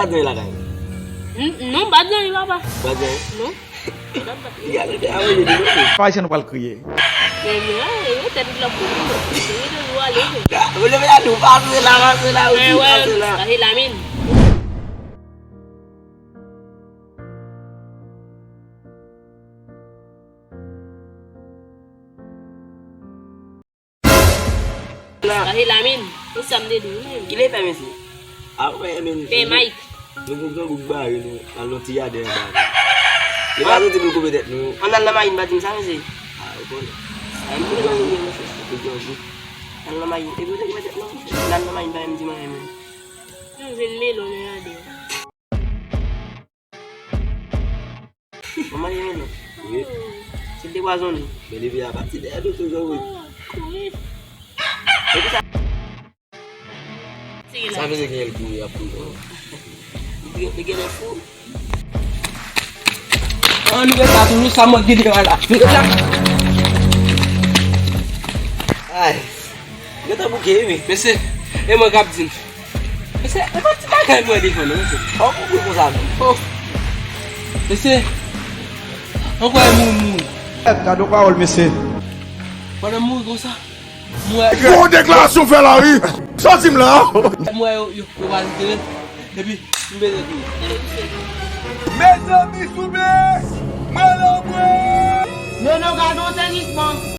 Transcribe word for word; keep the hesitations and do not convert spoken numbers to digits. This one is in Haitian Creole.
Pa t zanmi lakay mwen. N- Non, m pa t zanmi papa. Pa t zanmi? Non. Li gade de a manje de manje. Pa jan nou pral kriye. Men mwen, e tèt li lòk pou mwen. Li te dwe ale. Ou leve la, nou pase la, pase la, ou di pase la. Pase la, men. Pase la, men. Ou sa m te di w, men. Ki lè fè, mesye? A, ou fè, men. Fè Mike. Nou pou grangou k bare nou, al nan ti jaden anba nou. Nou pa soti pou koupe tèt nou. Ann al nan mayi, m pa di m sa, mesye. A, ou konnen. Ann al nan mayi, mesye. Pou grangou. Ann al nan mayi. Epi ou te koupe tèt nou, mesye. Ann al nan mayi, m pa menm di m anyen, men. Nou jwenn melon nan jaden. Manman li renmen. Wi. Se te pwazon li. Men depi a pati de a tou toujou wi. Kouri. Epi sa. Sa vle di gen l kouri ap kouri. Li gen, li gen lè fou. An nou ret la toujou sa mòd gide a la. Nou ret la. Ay. Gentan bouke wi. Mesye, e mwen k ap di n. Mesye, e pa ti bagay mwen defann non, mesye. Fò w konprann konsa non. Oh. Mesye, ankò e moun mouri. Gade yon pawòl, mesye. Pandan m mouri konsa, m wè. Gwo deklarasyon fè la wi. Sòti m la. M wè yo, yo, yo pral antere. Epi, m peze tou. Mezanmi, souple. Mwen la mwen. Non, non, gade yon sezisman.